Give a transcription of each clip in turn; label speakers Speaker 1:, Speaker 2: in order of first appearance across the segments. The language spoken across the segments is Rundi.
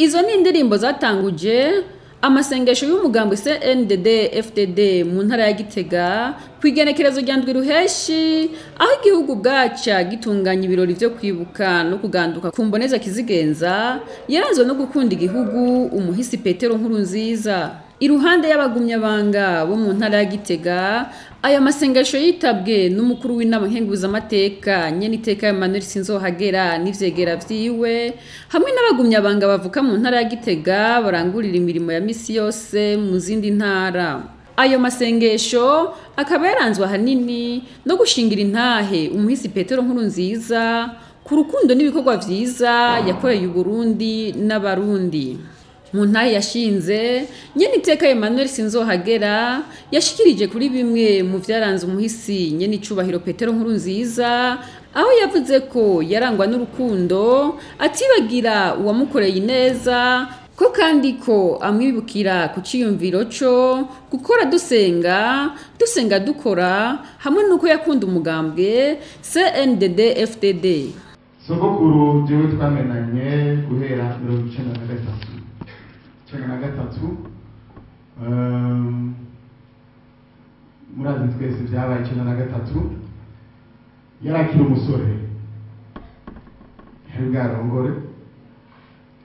Speaker 1: Izo ni indirimbo zatanguje amasengesho y'umugambwe CNDD FDD mu ntara ya Gitega kw'igenekerezo rya ndwi ruheshi, aho igihugu bwaca gitunganya ibirori vyo kwibuka no kuganduka ku mboneza kizigenza yaranzwe no gukunda igihugu umuhisi Petero Nkurunziza. Iruhande y'abagumyabanga bo mu ntara ya Gitega, aya masengesho yitabwe n'umukuru w'inama nkenguzamateka Nyeniteka Emmanuel Sinzohagera n'ivyegera vyiwe, hamwe n'abagumyabanga bavuka mu ntara ya Gitega barangurira imirimo ya misi yose mu zindi ntara. Ayo masengesho akaba yaranzwe ahanini no gushingira intahe umuhisi Petero Nkurunziza ku rukundo n'ibikorwa vyiza yakoreye Uburundi n'Abarundi. Mu ntahe yashinze, Nyeniteka Emmanuel Sinzohagera yashikirije kuri bimwe mu vyaranze umuhisi Nyenicubahiro Petero Nkurunziza, aho yavuze ko yarangwa n'urukundo, atibagira uwamukoreye ineza, ko kandi ko amwibukira ku ciyumviro co gukora dusenga, dusenga dukora, hamwe n'uko yakunda umugambwe CNDD FDD.
Speaker 2: Sogokuru jewe twamenanye guhera 1993. Murazi twese byabaye 93, yarakira umusore, yari bwarongore,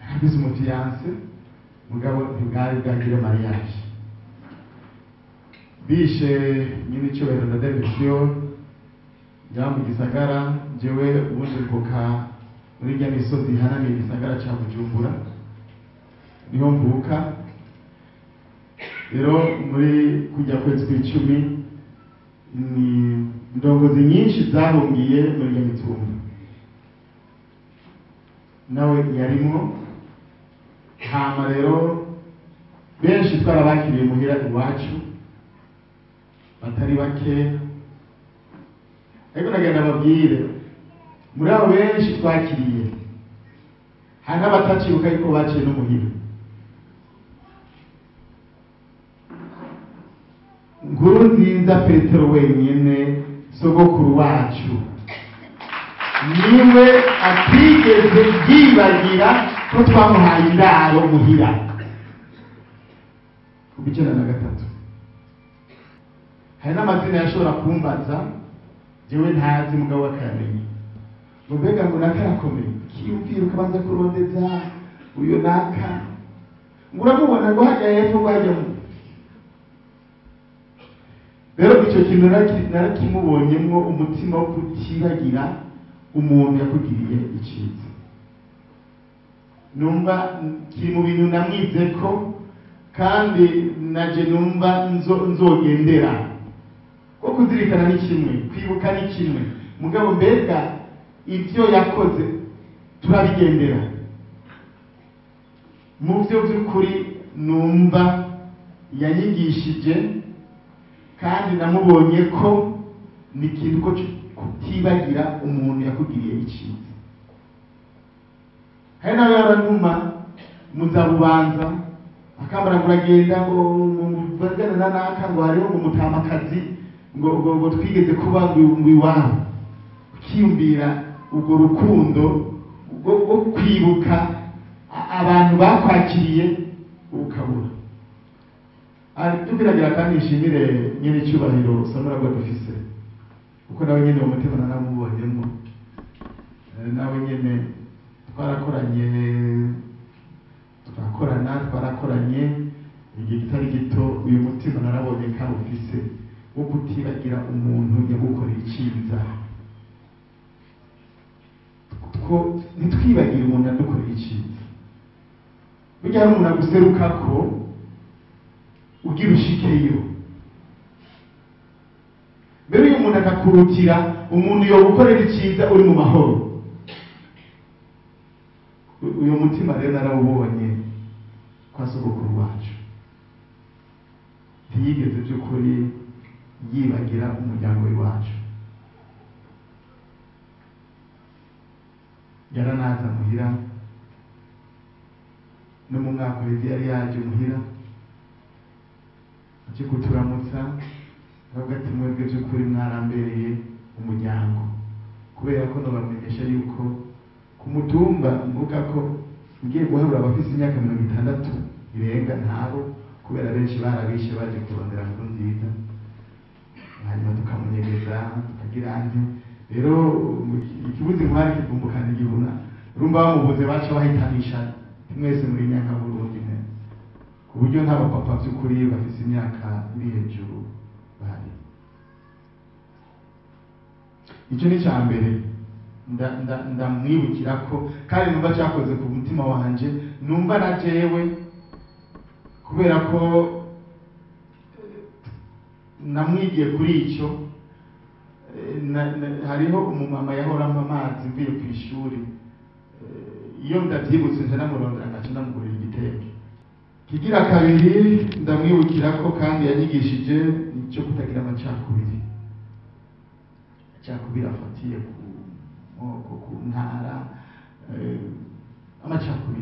Speaker 2: yaragize umufiance, mugabo ntibwari bwagire mariage. Bishe nyine icyubahiro na Demetrio yaba mu gisagara, jewe ubundi mvuka muri rya misozi ihanamiye igisagara ca Bujumbura, niho mvuka. Rero muri kujya kwezi kw'icumi ni indongozi nyinshi zahungiye muri iyo mitumba, nawe yarimwo. Hama rero benshi twarabakiriye muhira iwacu batari bake, ariko nagenda babwire muri abo benshi twakiriye hari n'abatacibuka yuko baciye no muhira. Nkurunziza Petero wenyene sogokuru wacu niwe atigeze yibagira ko twamuhaye indaro muhira ku 93. Hari n'amazina yashobora kumbaza jewe ntazi, mugabo akayamenya. Ngo mbega ngo naka arakomeye, kiyumvira ukabanza kurondeza uyo naka, ngo uramubona ngo hajya hepfo ngo hajya mu. Rero icyo kintu narakimubonyemwo umutima wo kutibagira umuntu yakugiriye icyiza. Numva kiri mu bintu namwize ko, kandi naje numva nzogendera. Ko kuzirikana ni kimwe, kwibuka ni kimwe, mugabo mbega ibyo yakoze turabigendera. Mu byo by'ukuri numva yanyigishije kandi namubonye ko ni ikintu ko kutibagira umuntu yakugiriye icyiza. Hari nawe yarantuma muzabubanza akambara ngo uragenda ngo muvugane na naka ngo hariho ngo mutamakazi ngo ngo twigeze kuba ngo iwawe, ukiyumvira urwo rukundo rwo kwibuka abantu bakwakiriye ukabura. Tukiragira kandi nshimire nyene icyubahiro Samuragwa dufise, kuko nawe nyene umutima naramubonyemo, nawe nyene twarakoranye, twakorana, twarakoranye igihe kitari gito. Uyu mutima narabonye ko ufise wo kutibagira umuntu yagukoreye icyiza. Ntitwibagire umuntu yadukoreye icyiza. Burya hari umuntu aguserukako ugira ushikeyo, mbere uyu muntu akakurutira umuntu yogukorera icyiza uri mu mahoro. Uyu mutima rero narawubonye kwa sogokuru wacu, ntiyigeze by'ukuri yibagira umuryango w'iwacu. Yaranaza muhira, no mu mwaka uheze yari yaje muhira aje kuturamutsa, aravuga ati mwebwe by'ukuri mwarambereye umuryango, kubera ko nobamenyesha yuko ku mutumba mvuga ko Ngiye guharura abafise imyaka 60 irenga ntabo, kubera benshi barabishe baje kurondera Nkurunziza, hanyuma tukamunyegeza tukagira ante. Rero ikibuze inkware kivumbukana igihuna. Urumva bamubuze baca bahitanisha mwese muri myaka Burundi ne, ku buryo nta bapapa by'ukuri bafise imyaka iri hejuru bahari. Icyo ni icya mbere ndamwibukira ko, kandi numva cyakoze ku mutima wanje, numva na jewe kubera ko namwigiye kuri icyo. Hariho umumama yahoramo amazi mvuye ku ishuri, iyo ndabyibutse nje namurondera nkaca ndamugurira igitenge. Kigira kabiri ndamwibukira ko kandi yanyigishije icyo kutagira amacakubiri, amacakubiri afatiye ku moko, ku ntara, amacakubiri.